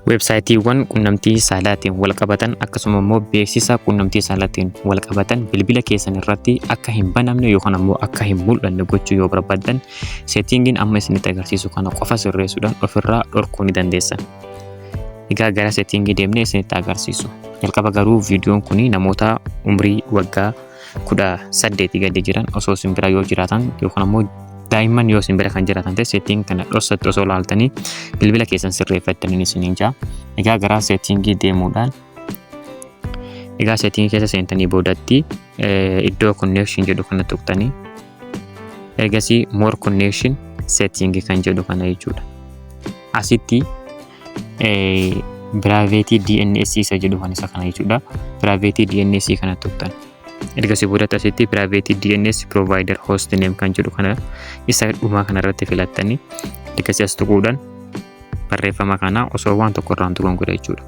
Weebsaayitiiwwan qunnamtii saalaatiin wal qabatan, akkasuma immoo beeksisa qunnamtii saalaatiin wal qabatan bilbila keessan irratti akka hin banamne yookaan ammoo akka hin mul'anne gochuu yoo barbaaddan, settingiin amma isinitti agarsiisu kana qofa sirreessuudhaan ofirraa dhorkuu ni dandeessan. Egaa gara settingii deemnee isinitti agarsiisu. Jalqaba garuu viidiyoon kun namoota umrii waggaa 18 gadi jiran osoo isin bira yoo jiraatan yookaan ammoo daa'imman yoo isin bira kan jiraatan ta'e, setting kana dhoksatti osoo laaltanii bilbila keessan sirreeffattanii isiniin jaa. Egaa gara settingii deemuudhaan, egaa settingii keessa seentanii boodatti iddoo connection jedhu kana tuqxanii, ergasii more connection setting kan jedhu kana jechuudha. Asitti private DNS isa jedhu kan isa kana jechuudha. Private DNS kana tuqxan. Ergasii boodatti asitti private DNS provider host name kan jedhu kana isa dhumaa kanarratti filattanii, ergasii as tuquudhaan barreeffama kana osoo waan tokko irraan tuqan godha jechuudha.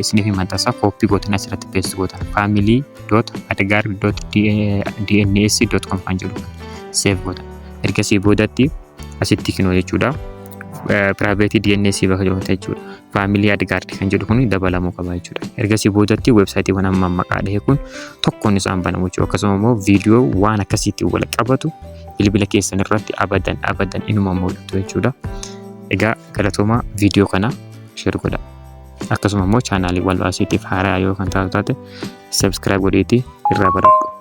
Isiniif maxxansa, copy gootan, asirratti paste gootan, family.adguard.dns.com kan jedhu save gootan. Ergasii boodatti asitti kinoo jechuudha. Private DNS bakka jedhu jechuudha. Family AdGuard kan jedhu kun dabalamuu qaba jechuudha. Ergasii boodatti weebsaayitiiwwan amma maqaa dhahe kun tokkoon isaan banamu jechuudha. Akkasuma immoo viidiyoo waan akkasiitti wal qabatu bilbila keessan irratti abadan abadan inuma mul'atu jechuudha. Egaa galatoomaa, viidiyoo kana share godha. Akkasuma immoo chaanaalii wal baasiitiif haaraa yoo kan taatu taate, subscribe godhiitii irraa baradhu.